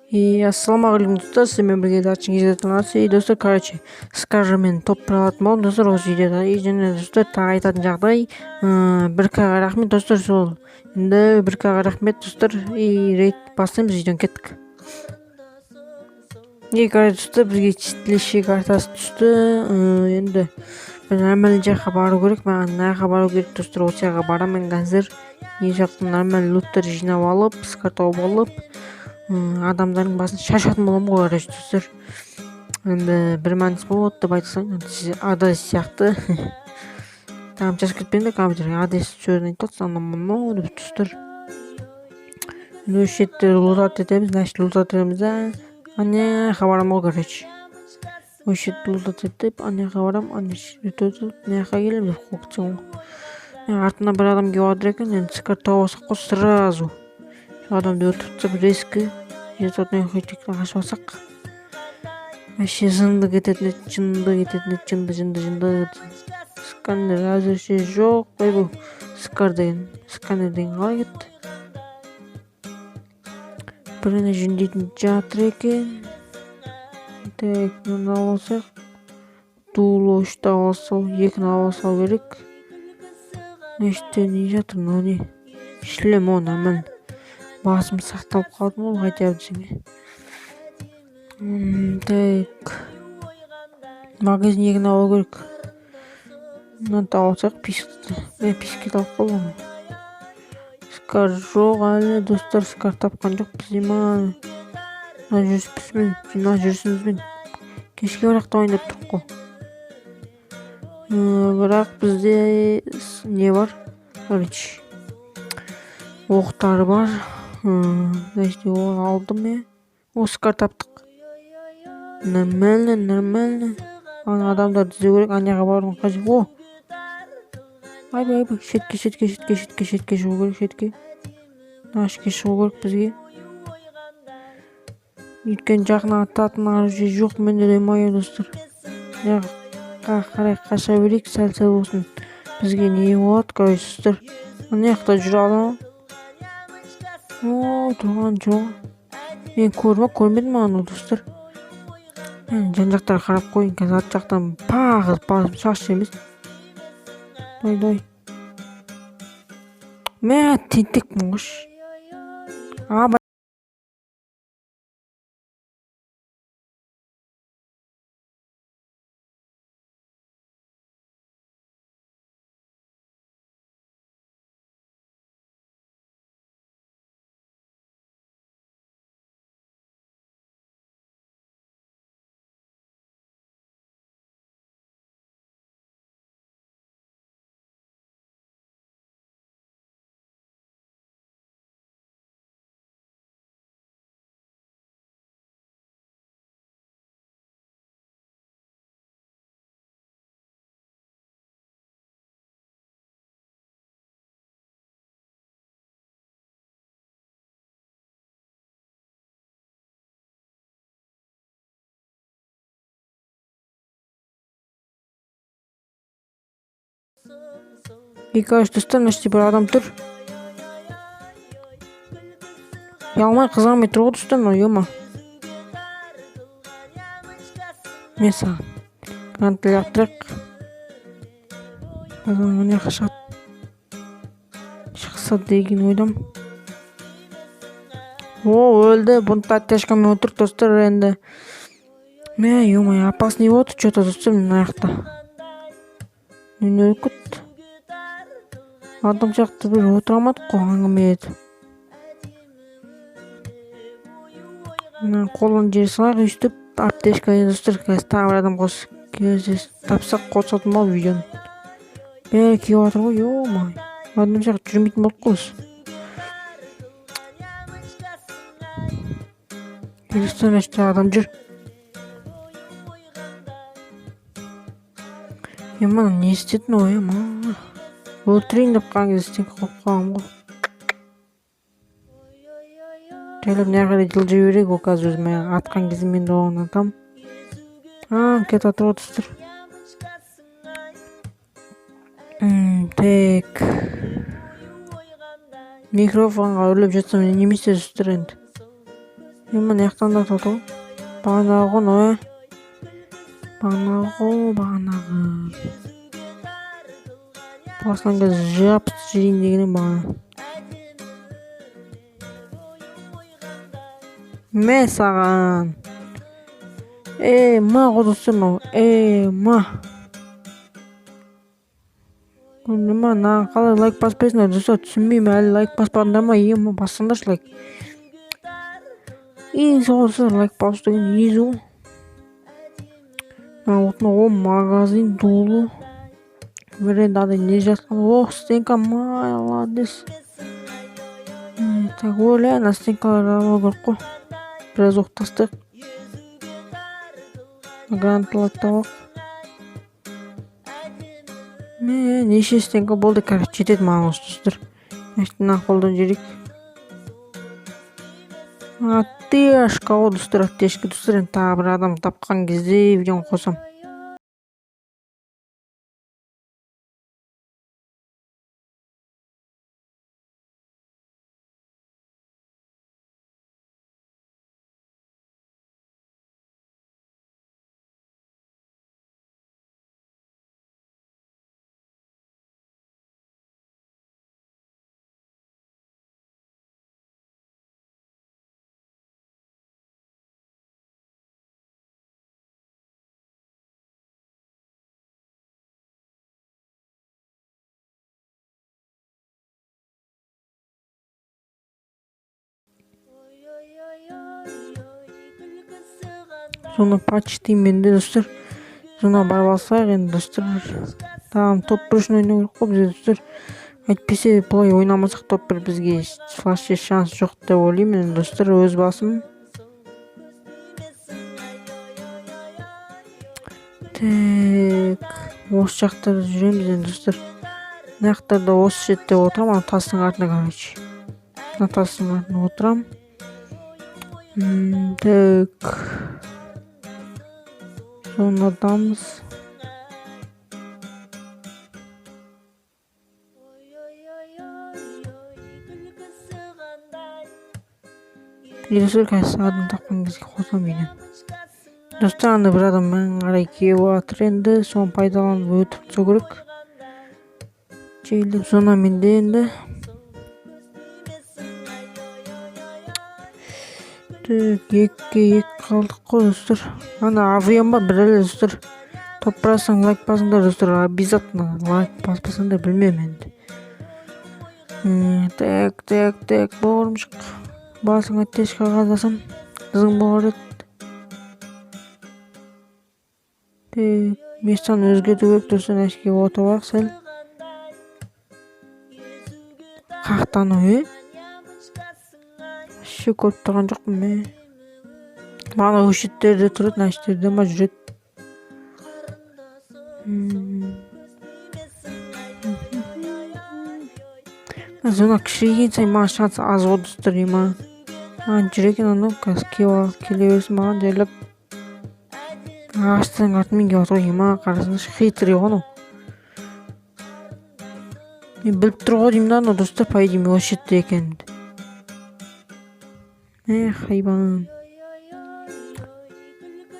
И ассалаумағалейкум, достар, сіздермен бірге Дарчын KZ арнасы. И, достар, короче, скажем, топ бір алатын болдым, достар, осы видеода. И және, достар, тағы айтатын жағдай, бір к-ға рахмет, достар, сол. Енді бір к-ға рахмет, достар, и рейд бастаймыз, видеоны кеттік. И, короче, достар, бізге читлище картасы түсті. Енді бір нормальный жаққа бару керек, маған мына жаққа бару керек, достар, осы жаққа барамын қазір. И жақтан нормальный луттар жинап алып, скар тауып алып, адамдардың басын шашатын боламын ғой, короче, достар. Енді бір мәніс болады деп айтсаң, енді сіз адрес сияқты. Там жазып кетпеңдер компьютерге, адрес сөзін айтып жатсың, анау мынау деп, достар. Енді осы жерде лутать етеміз, значит, лутать етеміз да. Ана жаққа барамын ғой, короче. Осы жерде лутать етіп, ана жаққа барамын, ана жерде лутать етіп, мына жаққа келемін деп қорқытсың ғой. Мен артымнан бір адам келіп жатыр екен, енді скар тауып алсақ қой сразу. Сол адамды өлтіріп тастап, резко жететін қашып алсақ. Вообще жынды кететін еді, жынды кететін еді, жынды, жынды, жынды. Сканер әзірше жоқ. Ойбу, скар деген, сканер деген қалай кетті? Біріне жөндейтін жатыр екен. Так, мынаны алып алсақ, дуло үшті алып алсақ, екіні алып алсау керек. Мына іште не жатыр, мынау не? Шлем, о, нормально. Басым сақталып қалды ма ол хотя бы десең. Так. Магазин екіні алу керек. Мынаны тауып алсақ, писікті. Мен писікке алып қалдым. Скар жоқ әлі, достар, скар тапқан жоқпыз деймін. Мына жүрісімізбен, мына жүрісімізбен кешке бірақ та ойнап тұрық қой. Бірақ бізде не бар? Короче, оқтар бар. Значит, оны алдым мен. О, скар таптық. Нормально, нормально. Ана адамдарды іздеу керек, ана жаққа барудың қажеті. О! Айбай, айбай, шетке, шетке, шетке, шетке, шетке шығу керек, шетке. Мына ішке шығу керек бізге. Өйткені жақын ататын оружие жоқ менде де, мое, достар. Мына жаққа қарай қаша берейік, сәл-сәл болсын. Бізге не болады, короче, достар. Мына жақта жүр адам. О, тұрған жоқ. Мен көрмедім аны, достар. Мен жан жақтарға қарап қояйын, қазір арт жақтан пах етіп басым шаш емес. Дай, дай. Мә, тентекпін қойшы. Аба. И, короче, достар, мына жерде бір адам тұр. Ұялмай, қызармай тұр ғой, достар, мынау, ема. Мен саған гранат лақтырайық. Адам мына жаққа шығады. Шықса деген ойдамын. О, өлді. Бұны да оттяжкамен өлтірдік, достар, енді. Мә, ё-моё, опасный болды чё-то, достар, мына жақта. Мен өліп кетті. Адам сияқты бір отыра алмадық қой әңгіме етіп. Мына қолын жер салайық, өйстіп аптечка, достар, қазір тағы бір адам кездесіп тапсақ қосатын боламын видеоны. Бәрі келіп жатыр ғой, ё-моё. Адам сияқты жүрмейтін болдық қой біз. Достар, мына жерде адам жүр. Е, мына не істедің ой, ма? Өлтірейін деп қалған кезде стенка қойып қалғанмын ғой. Жайлап мына қарай жылжи берейік, ол қазір өзіме атқан кезде мен де оған атамын. А, кетіп жатыр ғой, достар. Так. Микрофонға үрлеп жатсам немесе, достар, енді. Мына жақтан да атады ғой. Бағанағы ғой мынау, ә? Бағанағы ғой, бағанағы. Басынан қазір жабысып жейін деген едім бағана. Мә саған. Ей, ма ғой достар мынау. Ей, ма. Көрдің ма, мынаған қалай лайк баспайсыңдар достар, түсінбеймін, әлі лайк баспадыңдар ма? Ема, бассаңдаршы лайк. Изи ғой достар, лайк басу деген изи ғой. Мына отына о магазин толы. Бір енді андай не жатқан. Ох, стенка, молодец. Так, өлә, ана стенкаларды алу керек қой. Біраз оқ тастайық. Гранаталарды алайық. Мә, неше стенка болды, короче, жетеді маған осы достар. Мына қолдан жіберейік. Аптечка ғой достар, аптечка достар. Енді тағы бір адам тапқан кезде видеоны қосам. Зона почти менде достар. Зона барып алсақ енді достар. Там топ 1 үшін ойнау керек қой бізге достар. Әйтпесе былай ойнамасақ топ 1 бізге вообще шанс жоқ деп ойлаймын енді достар, өз басым. Так, осы жақтарда жүреміз енді достар. Мына жақтарда осы жерде отырамын, ана тастың артына, короче. Мына тастың артына отырамын. Так. Зонадамыз. Достар, қазір адам тапқан кезде қосамын үйден. Достар, анда бір адам маған қарай келіп жатыр енді, соны пайдаланып өтіп түсу керек. Жайлап зона менде енді. Так, 2-2 қалдық қой достар. Ана АВМ ба бір әлі достар. Топ бассаң лайк басыңдар достар, обязательно лайк баспасаңдар білмеймін енді. Так, так, так, бауырымшық. Басыңа тез қағаздасам, қызың болар еді. Так, местаны өзгерту керек достар, әшке отырып алайық сәл. Қақтану, е? Вообще көріп тұрған жоқпын мен. Мана осы жерде тұрады, мына жерде ма жүреді. Зона кішірейген сайын маған шанс аз ғой достар, ема. Маған жүр екен анау, қазір келе берсін маған жайлап. Ағаштың артымен келіп отыр ғой, ема, қарасаңдаршы, хитрый ғой анау. Мен біліп тұр ғой деймін да анау достар, по идее мен осы жерде екенімді. Эх, хайван.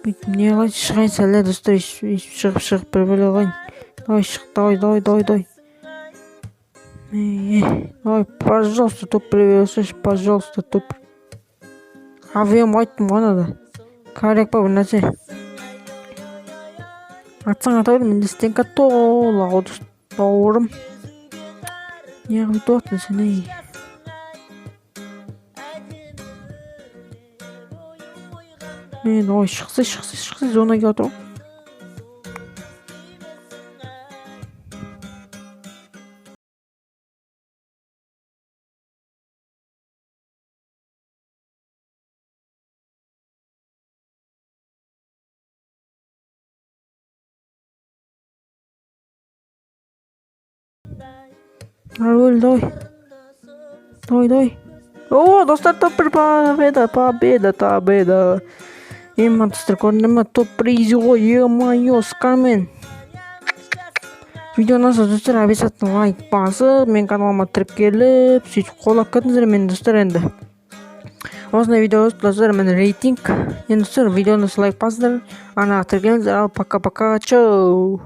Бүйтіп не қылайын, шығайын сәл, ә, достар, өйстіп шығып бір бөле алайын. Давай, шық, давай, давай, давай, давай. Давай, пожалуйста, топ бір берсеші, пожалуйста, топ. АВМ айттым ғой анада. Коряк па бір нәрсе. Атсаң ата бер, менде стенка тола ғой, бауырым. Не қылып өйтіп отырсың сен, ей? Мен, ой, шықса, шықса, шықса, зона келіп отыр ғой. Өлді, давай. Давай, давай. О, достар, топ 1, победа, победа, победа. Ема, достар, көрдіңдер ме? Топ 1 изи ғой, е-мое, скармен. Видео ұнаса, достар, обязательно лайк басып, менің каналыма тіркеліп, сөйтіп қолдап кетіңіздер мені, достар, енді. Осындай видео, достар, міне, рейтинг. Енді, достар, видеоны лайк басыңдар, арнаға тіркеліңіздер. Ал пока, пока, чау.